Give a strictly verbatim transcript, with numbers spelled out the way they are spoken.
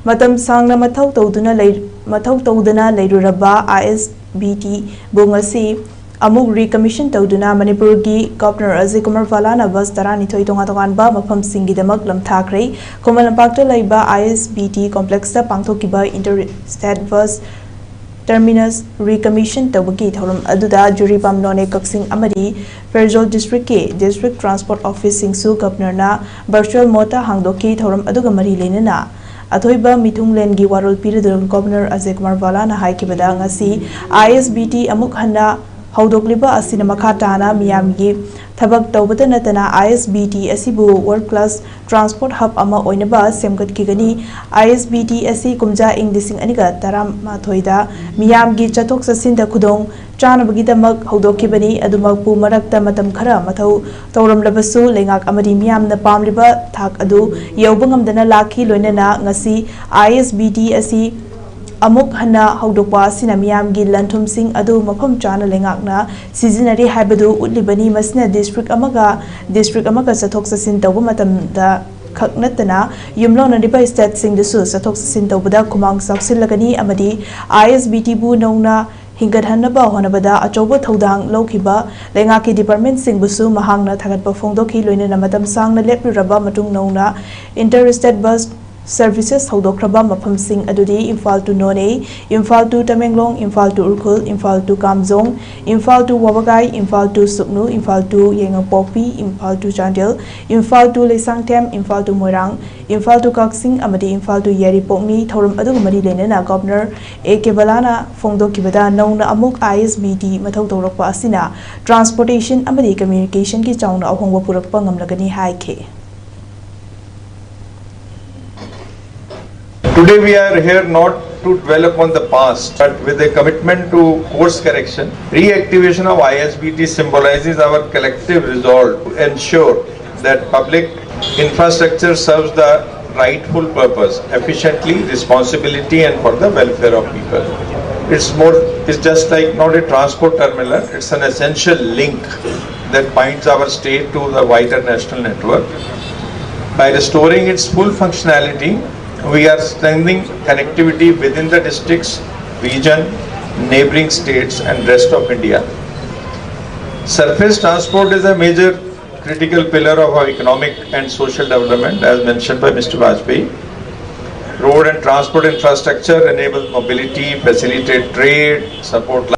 ꯃꯇꯝ ꯁꯥꯡꯅ ꯃꯊꯧ ꯇꯧꯗꯨꯅ ꯂꯩ ꯃꯊꯧ ꯇꯧꯗꯅ ꯂꯩꯔꯨꯔꯕ ISBTꯕꯨ ꯉꯁꯤ ꯑꯃꯨꯛ recommission ꯇꯧꯗꯨꯅ ꯃꯅꯤꯄꯨꯔꯒꯤ Governor Ajay Kumar Bhalla ꯅ bus ꯇꯔꯥꯅꯤꯊꯣꯏ ꯇꯣꯉꯥꯟ ꯇꯣꯉꯥꯟꯕ ꯃꯐꯝꯁꯤꯡꯒꯤꯗꯃꯛ ꯂꯝꯊꯥꯈ꯭ꯔꯦ꯫ ꯈꯨꯃꯟ ꯂꯝꯄꯥꯛꯇ ꯂꯩꯕ ISBT complexꯇ ꯄꯥꯡꯊꯣꯛꯈꯤꯕ inter-state bus terminus recommission ꯇꯧꯕꯒꯤ ꯊꯧꯔꯝ ꯑꯗꯨꯗ ꯖꯤꯔꯤꯕꯥꯝ, ꯅꯣꯅꯦ, ꯀꯛꯆꯤꯡ ꯑꯃꯗꯤ ꯐꯦꯔꯖꯣꯜ districtꯀꯤ district transport officeꯁꯤꯡꯁꯨ Governorꯅ virtual modeꯇ ꯍꯥꯡꯗꯣꯛꯈꯤ꯫ ꯊꯧꯔꯝ ꯑꯗꯨꯒ ꯃꯔꯤ ꯂꯩꯅꯅ ꯑꯊꯣꯏꯕ ꯃꯤꯊꯨꯡꯂꯦꯟꯒꯤ ꯋꯥꯔꯣꯜ ꯄꯤꯔꯗꯨꯅ Governor Ajay Kumar Bhalla ꯅ ꯍꯥꯏꯈꯤꯕꯗ, ꯉꯁꯤ ISBT ꯑꯃꯨꯛ ꯍꯟꯅ ꯍꯧꯗꯣꯛꯂꯤꯕ ꯑꯁꯤꯅ ꯃꯈꯥ ꯇꯥꯅ ꯃꯤꯌꯥꯝꯒꯤ ꯊꯕꯛ ꯇꯧꯕꯇ ꯅꯠꯇꯅ ISBT ꯑꯁꯤꯕꯨ world class transport hub ꯑꯃ ꯑꯣꯏꯅꯕ ꯁꯦꯝꯒꯠꯈꯤꯒꯅꯤ꯫ ISBT ꯑꯁꯤ ꯀꯨꯝꯖꯥ ꯏꯪ ꯂꯤꯁꯤꯡ ꯑꯅꯤꯒ ꯇꯔꯥꯃꯥꯊꯣꯏꯗ ꯃꯤꯌꯥꯝꯒꯤ ꯆꯠꯊꯣꯛ ꯆꯠꯁꯤꯟꯗ ꯈꯨꯗꯣꯡ ꯆꯥꯅꯕꯒꯤꯗꯃꯛ ꯍꯧꯗꯣꯛꯈꯤꯕꯅꯤ꯫ ꯑꯗꯨꯃꯛꯄꯨ ꯃꯔꯛꯇ ꯃꯇꯝ ꯈꯔ ꯃꯊꯧ ꯇꯧꯔꯝꯂꯕꯁꯨ ꯂꯩꯉꯥꯛ ꯑꯃꯗꯤ ꯃꯤꯌꯥꯝꯅ ꯄꯥꯝꯂꯤꯕ ꯊꯥꯛ ꯑꯗꯨ ꯌꯧꯕ ꯉꯝꯗꯅ ꯂꯥꯛꯈꯤ꯫ ꯂꯣꯏꯅꯅ ꯉꯁꯤ ISBT ꯑꯁꯤ ꯑꯃꯨꯛ ꯍꯟꯅ ꯍꯧꯗꯣꯛꯄ ꯑꯁꯤꯅ ꯃꯤꯌꯥꯝꯒꯤ ꯂꯟ-ꯊꯨꯝꯁꯤꯡ ꯑꯗꯨ ꯃꯐꯝ ꯆꯥꯅ ꯂꯩꯉꯥꯛꯅ ꯁꯤꯖꯤꯟꯅꯔꯤ ꯍꯥꯏꯕꯗꯨ ꯎꯠꯂꯤꯕꯅꯤ꯫ ꯃꯁꯤꯅ district ꯑꯃꯒ district ꯑꯃꯒ ꯆꯠꯊꯣꯛ ꯆꯠꯁꯤꯟ ꯇꯧꯕ ꯃꯇꯝꯗ ꯈꯛ ꯅꯠꯇꯅ ꯌꯨꯝꯂꯣꯟꯅꯔꯤꯕ stateꯁꯤꯡꯗꯁꯨ ꯆꯠꯊꯣꯛ ꯆꯠꯁꯤꯟ ꯇꯧꯕꯗ ꯈꯨꯃꯥꯡ ꯆꯥꯎꯁꯤꯜꯂꯒꯅꯤ ꯑꯃꯗꯤ ISBTꯕꯨ ꯅꯧꯅ ꯍꯤꯡꯒꯠꯍꯟꯅꯕ ꯍꯣꯠꯅꯕꯗ ꯑꯆꯧꯕ ꯊꯧꯗꯥꯡ ꯂꯧꯈꯤꯕ ꯂꯩꯉꯥꯛꯀꯤ departmentꯁꯤꯡꯕꯨꯁꯨ ꯃꯍꯥꯛꯅ ꯊꯥꯒꯠꯄ ꯐꯣꯡꯗꯣꯛꯈꯤ꯫ ꯂꯣꯏꯅꯅ ꯃꯇꯝ ꯁꯥꯡꯅ ꯂꯦꯞꯂꯨꯔꯕ ꯃꯇꯨꯡ ꯅꯧꯅ inter-state bus services ꯍꯧꯗꯣꯛꯈ꯭ꯔꯕ ꯃꯐꯝꯁꯤꯡ ꯑꯗꯨꯗꯤ Imphal to Noney, Imphal to Tamenglong, Imphal to Ukhrul, Imphal to Kamjong, Imphal to Wabagai, Imphal to Sugnu, Imphal to Yaingangpokpi, Imphal to Chandel, Imphal to Leisangthem, Imphal to Moirang, Imphal to Kaksing ꯑꯃꯗꯤ Imphal to Yairipokꯅꯤ꯫ ꯊꯧꯔꯝ ꯑꯗꯨꯒ ꯃꯔꯤ ꯂꯩꯅꯅ Governor A K Bhallana ꯐꯣꯡꯗꯣꯛꯈꯤꯕꯗ, ꯅꯧꯅ ꯑꯃꯨꯛ ISBT ꯃꯊꯧ ꯇꯧꯔꯛꯄ ꯑꯁꯤꯅ transportation ꯑꯃꯗꯤ communicationꯒꯤ ꯆꯥꯎꯅ ꯑꯍꯣꯡꯕ ꯄꯨꯔꯛꯄ ꯉꯝꯂꯒꯅꯤ ꯍꯥꯏꯈꯤ꯫ Today we are here not to dwell upon the past, but with a commitment to course correction. Reactivation of ISBT symbolizes our collective resolve to ensure that public infrastructure serves the rightful purpose, efficiently, responsibility, and for the welfare of people. It's more, it's just like not a transport terminal, it's an essential link that binds our state to the wider national network. By restoring its full functionality, We are strengthening connectivity within the districts, region, neighboring states and rest of India. Surface transport is a major critical pillar of our economic and social development, as mentioned by Mister Vajpayee. Road and transport infrastructure enable mobility, facilitate trade, support